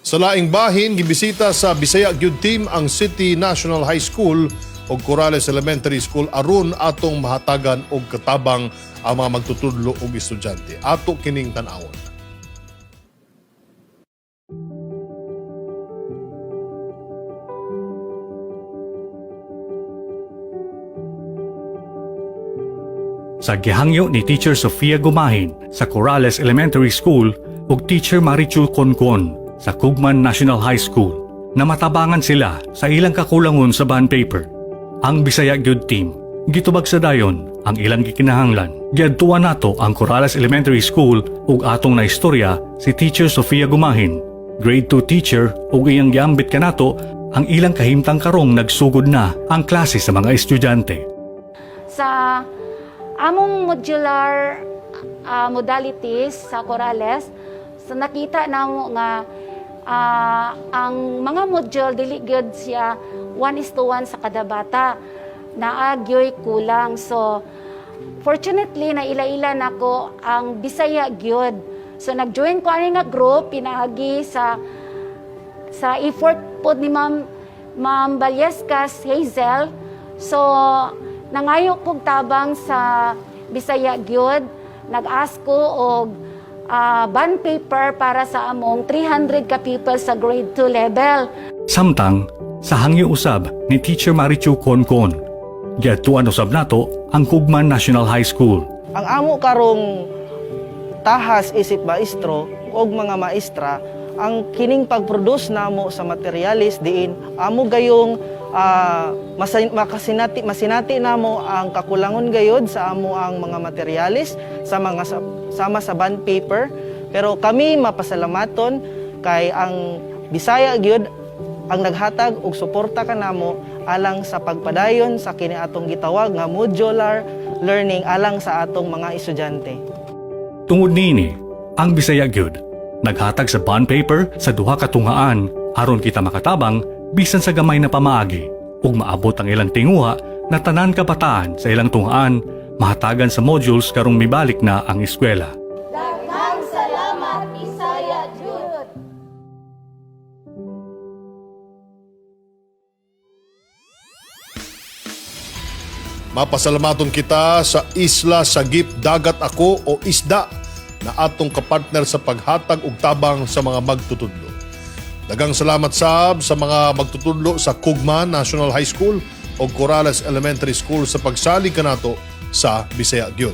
Sa laing bahin, gibisita sa Bisaya Gyud Team ang City National High School ug Corrales Elementary School aron atong mahatagan og katabang ang mga magtutudlo ug estudyante. Ato kining tan-awon. Sa gihangyo ni Teacher Sofia Gumahin sa Corrales Elementary School ug Teacher Marichu Concon sa Cugman National High School na matabangan sila sa ilang kakulangon sa bond paper. Ang Bisaya Gyud Team gitubag sa dayon ang ilang gikinahanglan. Giadtuan nato ang Corrales Elementary School ug atong naistorya si Teacher Sofia Gumahin, Grade 2 teacher, ug iyang giambit kanato ang ilang kahimtang karong nagsugod na ang klase sa mga estudyante. Sa among modular modalities sa Corrales, so nakita namo nga ang mga module dili gyud siya 1:1 sa kada bata, naa gyoy kulang. So fortunately, naila-ila nako ang Bisaya gyud. So nag-join ko ani nga group pinaagi sa effort pod ni Ma'am Ballescas Hazel. So nangayo kog tabang sa Bisaya gyud, nag-ask ko og bond paper para sa among 300 ka people sa grade 2 level. Samtang, sa hangyo usab ni Teacher Marichu Concon, giadtuan usab nato ang Cugman National High School. Ang amo karong tahas isip maestro og mga maestra ang kining pag-produce namo sa materialis diin amo gayong makasinati masinati namo ang kakulangon gayod sa amo ang mga materialis sa mga sama sa bond paper. Pero kami mapasalamaton kay ang Bisaya gyud ang naghatag og suporta kanamo alang sa pagpadayon sa kini atong gitawag nga modular learning alang sa atong mga estudyante. Tungod niini, ang Bisaya gyud naghatag sa bond paper sa duha ka tungaan aron kita makatabang bisan sa gamay na pamaagi ug maabot ang ilang tinguha na tanan kabataan sa ilang tungaan mahatagan sa modules karong mibalik na ang eskwela. Daghang salamat, Bisaya Jud. Mapasalamaton kita sa Isla Sagip Dagat Ako o Isda na atong kapartner sa paghatag og tabang sa mga magtutudlo. Daghang salamat sab sa mga magtutudlo sa Cugman National High School o Corrales Elementary School sa pagsalig kanato sa Bisaya Gyud.